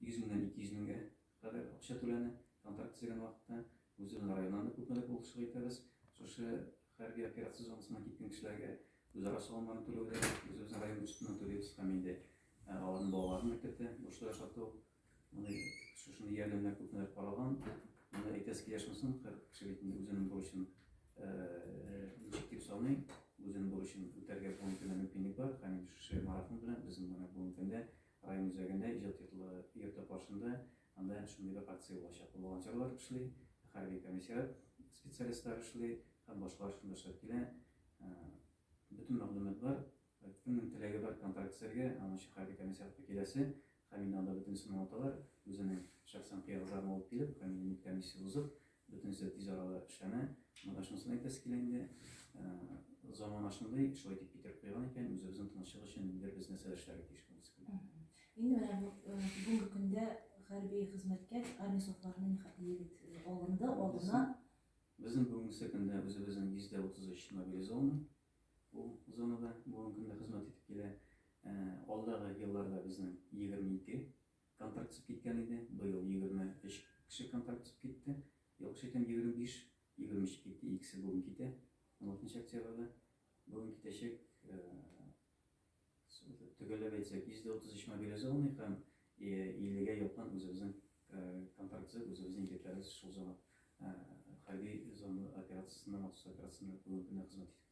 100 меңнән 200 меңгә кадәр акча түләнә контракт төзегән вакытта. Үзебезнең районнан да күпмедер булышлык итәбез. Шушы хәрби операция зонасына киткән кешеләргә үзара салымнарны түләүдә үзебезнең район бюджетыннан түлибез һәм инде аларның балаларын мәктәптә бушлай ашату, мондый шушындый ярдәмнәр күпмедер каралган. Моны әйтәсе килә шунысын, һәр кеше бит инде үзенең бурычын ничек дип саный, үзенең бурычын үтәргә бүгенге көндә мөмкинлек бар һәм инде шушы марафон белән безнең менә бүгенге көндә район үзәгендә иҗат йорты каршында анда шундый бер акция булачак. Волонтерлар эшли, хәрби комиссариат специалистлары эшли һәм башкалар шунда эшләп килә. Бөтен мәгълүмат бар. Кемнең теләге бар контракт төзергә, аның өчен хәрби комиссариатка киләсе һәм инде анда бөтенесен аңлаталар. Үзенең шәхсән кыягызларын алып килеп һәм инде медкомиссия узып, бөтенесе тиз арада эшләнә. Монда шунысын әйтәсе килә инде, замана шундый, шулай дип китереп куйган икән, үзебезнең тынычлык өчен ниндидер без нәрсәләр эшләргә тиеш бүгенге көндә. Инде менә бүгенге көндә хәрби хезмәткә армия сафларына нихәтле егет алынды, алына? Безнең бүгенге көндә үзебезнең 133 мобилизованный ул зонада бүгенге көндә хезмәт итеп килә. Алдагы елларда безнең 22 контракт төзеп киткән иде. Быел 23 кеше контракт төзеп китте. Ялгыш әйтәм, 25, 23 китте, икесе бүген китә, 16 октябрьдә. Бүген китәчәк, төгәлләп әйтсәк, 133 мобилизованный һәм 50-гә якын үзебезнең контракт төзеп, үзебезнең егетләребез шул зона хәрби зона операциясендә, махсус операциясендә бүгенге көндә хезмәт итеп.